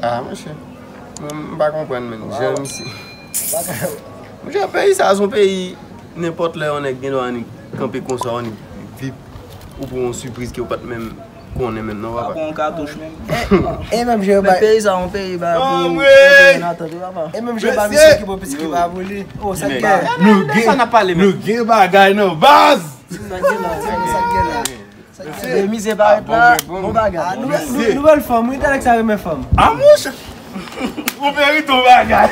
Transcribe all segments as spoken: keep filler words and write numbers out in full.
Ah, monchè. Mwen, m pa konprann, menm. Jan misye. Monchè, peyi sa, se yon peyi, nenpòt lè, yon nèg gen dwa annik kanpe konsa, yon nèg vip, ou pou yon sipriz ke ou pa t menm konnen menm, non, papa. Pa pou yon katouch menm. E menm jan yo bay. Peyi sa, yon peyi ba pou. E menm jan yo ba misye ki bon pitit ki pa pou li. Oh, sa k gen? Nou gen, nou gen bagay nan baz. Sa k gen la? Sa k gen la? Sa k gen la? Mizè parèt la, bon bagay. Nouvèl fanm, wi, Alex a renmen fanm. Ah, monchè! Ou merite yon bagay.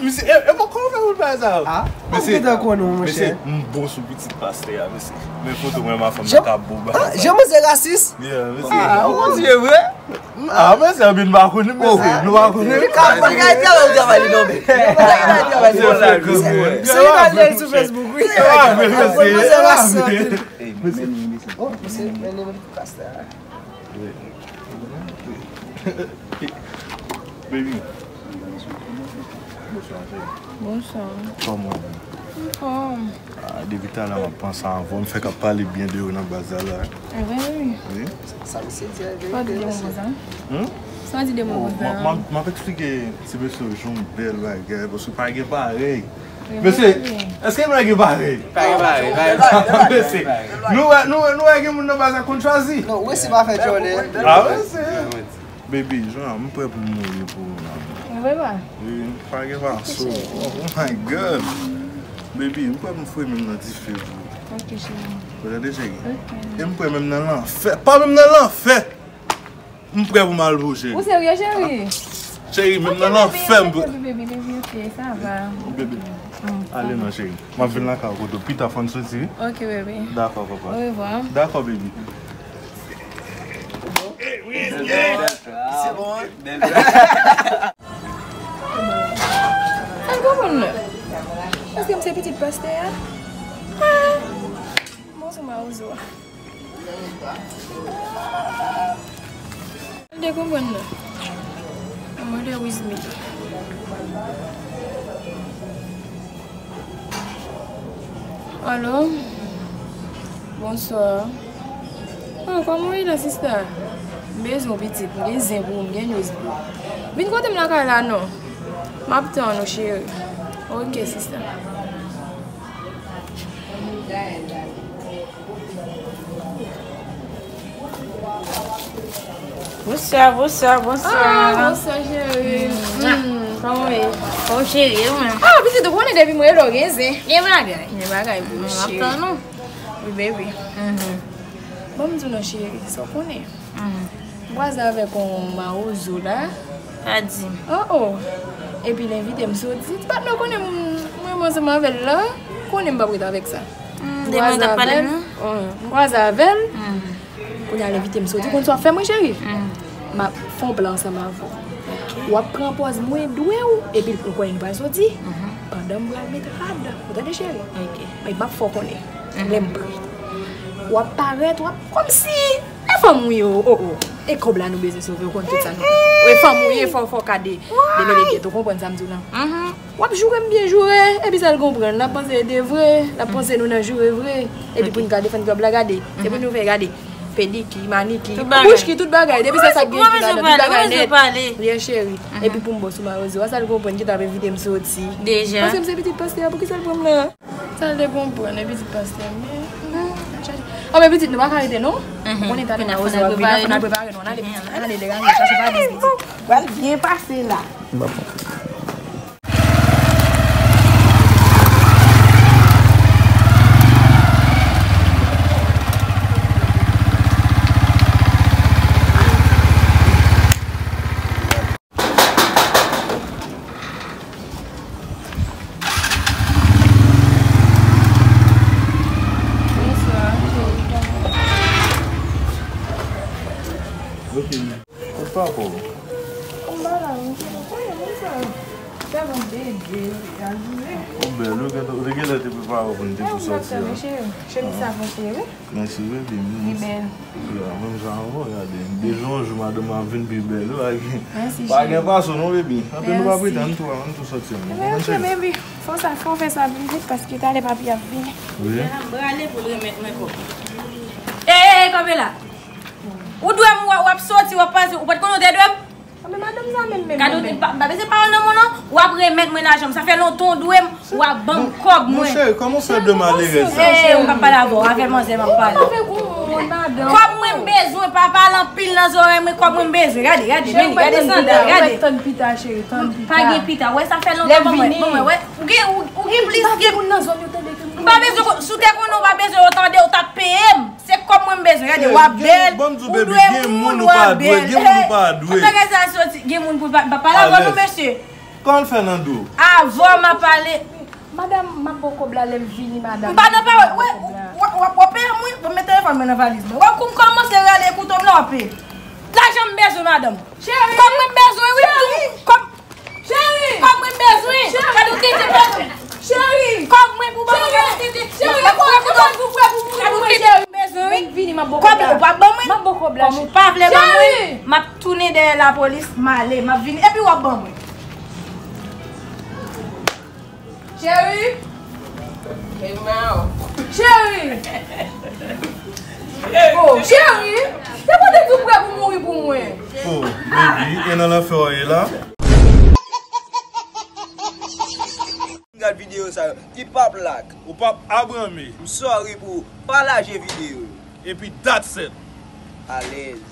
Mesye, e, e, bon, kòman w fè pou l pa sa? Ah, mesye, m gentan konnen w, monchè. Mesye, m bon sou pitit pastè a, mesye. Men foto mwen, ma fanm nan ka bo bagay. Ah, jan mwen se rasis? Yeah, mesye. Ah, ou kontinye vre? Ah, mesye, anpil pa konnen, mesye. Nou pa konnen. Li ka travay, travay, travay, li nonmen. Li ka travay, travay, li nonmen. Se li k al sou Facebook, wi. Mesye, mesye. Oh, mesye, men li, mesye. Pastè a. Baby. Bonswa, cheri. Bonswa. Kòman w ye? M anfòm. Ah, depi talè m ap panse avè w, m fèk ap pale byen de ou nan baz la la. E vre, wi. Wi. Sa misye di a verite, mesye. Sa w di de mo konsa? Hmm? Sa w di de mo konsa? M ap, m ap, m ap eksplike ti mesye w jan w bèl bagay, paske pa gen parèy. Mesye, èske nou wè gen parèy? Pa gen parèy, pa gen parèy. Mesye, nou wè, nou wè, nou wè gen moun nan baz la konn chwazi. Non, ou resi pa fè djòlè. Ah, mesye. Baby, jan, m prè pou m mouri pou ou la. Ou prè pa? Wi, pa gen fason. Oh my God. Baby, m prè pou m foure men m nan dife pou ou. Ok, cheri. Ou tande, cheri? Ok. E m prè men m nan lanfè. Pa men m nan lanfè! M prè pou m al pou cheri. Ou serye, cheri? Cheri, menm nan lanfè m prè. Ok, baby, ok, baby, ok, sa va. Baby, ale non, cheri. M ap vin lakay ou kote w pita, fò n soti, wi. Ok, baby. Dakò, papa. Orevwa. Dakò, baby. Se bon, wi. Sa n konprann la? Èske m se pitit pastè a? Ah! Bon, sou mawozo a. M te konprann nan. A mother with me. Alo? Bonswa. Oh, kòman w ye la, sista? M bezwen w pitit. M gen zen pou ou, m gen news pou ou. Vin kote m lakay la, non. M ap tann ou, cheri. Ok, sista. Bonswa, bonswa, bonswa. Ah, bonswa, cheri. Mm. Mm, kòman w ye? Kòman cheri, ou menm? Ah, pitit, ou konnen depi mwen rele w gen zen. Gen bagay. Gen bagay pou ou, cheri. M ap tann ou. Wi, baby. Mhm. Ban m di w non, cheri, sa w konnen. Mhm. M kwaze avèk yon mawozo la. Pa di. Oh, oh. Epi l envite m soti. Ti patnè w konnen m, mwen, mwen ansanm avè l la. Konnen m p ap ret avèk sa. Hmm, de mwen t ap pale m nan? Oh, m kwaze avè l. Hmm. Kounye a l envite m soti. Ou konn sa w ap fè mwen, cheri? Hmm. M ap fè yon plan ansanm avè w. Ok. W ap pran pòz mwen dwe w, epi l pran konnen nou pral soti. Mhm. Pandan m pral met rad. Ou tande, cheri? Ok. Epi m ap fè w konnen. Mhm. Lè m prè. W ap parèt, w ap kòmsi E fanm wi, o, o, o. E kòb la nou bezwen sove, ou konn tout sa nou. E fanm wi, e fò, fò ka de, demele gyèt, ou konprann sa m di w lan. Mhm. W ap joure m byen joure, epi sa l konprann, l ap panse e de vre, l ap panse nou nan joure vre. Epi pou n ka defann kòb la, gade, se pou nou fè gade. Pediki, maniki, bouch ki, tout bagay. Depi se sa k gen ki ladan, tout bagay nèt. Wi, cheri. Epi pou m bò sou mawozo a, sa l konprann ki t ap envite m soti. Deja. Paske m se pitit pastè a, poukisa l pran m la? Sa l te konprann, e pitit pastè, men, hmm, n ap chache. Anben, pitit, nou pa ka rete, non? Mhm. Ou konnen talè n ap fè, n ap prepare nou, n ale, pitit, n ale degage, chache pa di, pitit. Pral byen pase la. Bonswa. Ok. Kot papa w? Ou pa la, ou pa konnen moun sa. Tèlman bebe, al vini. Ou bèl, ou gentan, ou te genlè te prepare w pou n te pou sòti a. Chemiz sa bon, cheri. Mèsi, baby. Li bèl. Ya, menm jan avè w, gade. Deja yon jou madanm mwen ap vin pi bèl, wi, pa gen, mèsi, pa gen cheri, fason non, baby. Anpil nou pa pretann tou, ann tou sòti ann. Ebyen, ok, baby. Fò sa, fò fè sa vin vit, paske talè papi ap vini. Wi. Brale pou l remèt mwen kòb. Ey, ey, ey, kanpe la. Ou dwe m, w ap sòti, w ap pase, ou pa t konnen w te dwe m? Men madanm sa menm, menm, Gade, menm, ou pa, pa bezwen pawòl nan mwen non. W ap remèt mwen lajan m. Sa fè lontan w dwe m, w ap ban m kòb Mon mwen. Cheri, kòman w fè de malerèz sa? Eh, m p ap pale avè w, avè manzè m ap pale. Kòb mwen m bezwen, pa pale anpil nan zòrèy mwen, kòb mwen m bezwen. Gade, gade, men, gade sandal, gade. Tann pita, cheri, tann pita. Pa gen pita, wè sa fè lontan ban mwen, ban mwen, wè. Ou gen, ou, ou gen plis, gen moun nan zòn yo tande ke m pa bezwen, si w te konnen w pa bezwen yo tande, w t ap peye m. Se kòb mwen m bezwen, gade, w ap bèl, ou dwe moun, w ap bèl. Gen moun ou pa dwe, gen moun ou pa dwe. Kote bagay sa soti? Gen moun pou pa, pa pale avè nou, mesye. Kòman l fè nan do? Avè w m ap pale. Madanm, m ap ba w kòb la lè m vini, madanm. M pa nan pawòl, wè, w ap peye m, wi. Ban m met telefòn mwen nan valiz mwen. W ap kou m kòmanse rale kouto m la, w ap peye. Lajan m bezwen, madanm. Cheri. Kòb mwen m bezwen, wi. Kòb Cheri! Kòb mwen bezwen! Cheri! Gade ou tete kòb mwen! Cheri! Kòb mwen pou ban mwen, gade ou tete! Cheri! Kòb mwen pou ban mwen, pou mwen, pou mwen, cheri! Gade ou tete kòb mwen bezwen, wi! Vin, vin, vin, m ap ba w kòb la. Kòb ou pa ban mwen? M ap ba w kòb la, cheri. Kòm ou pa vle ban mwen, m ap tounen dèyè lapolis, m ale, m ap vini, epi w ap ban mwen. Cheri! Cheri! Oh, cheri! Te kote tou prè pou mouri pou mwen. Oh, baby, e nan lanfè w ye la? Gad videyo sa yo, ki p ap like. Ou p ap abone. M sorry pou ou. Pataje videyo yo. Epi that's it. Alèz.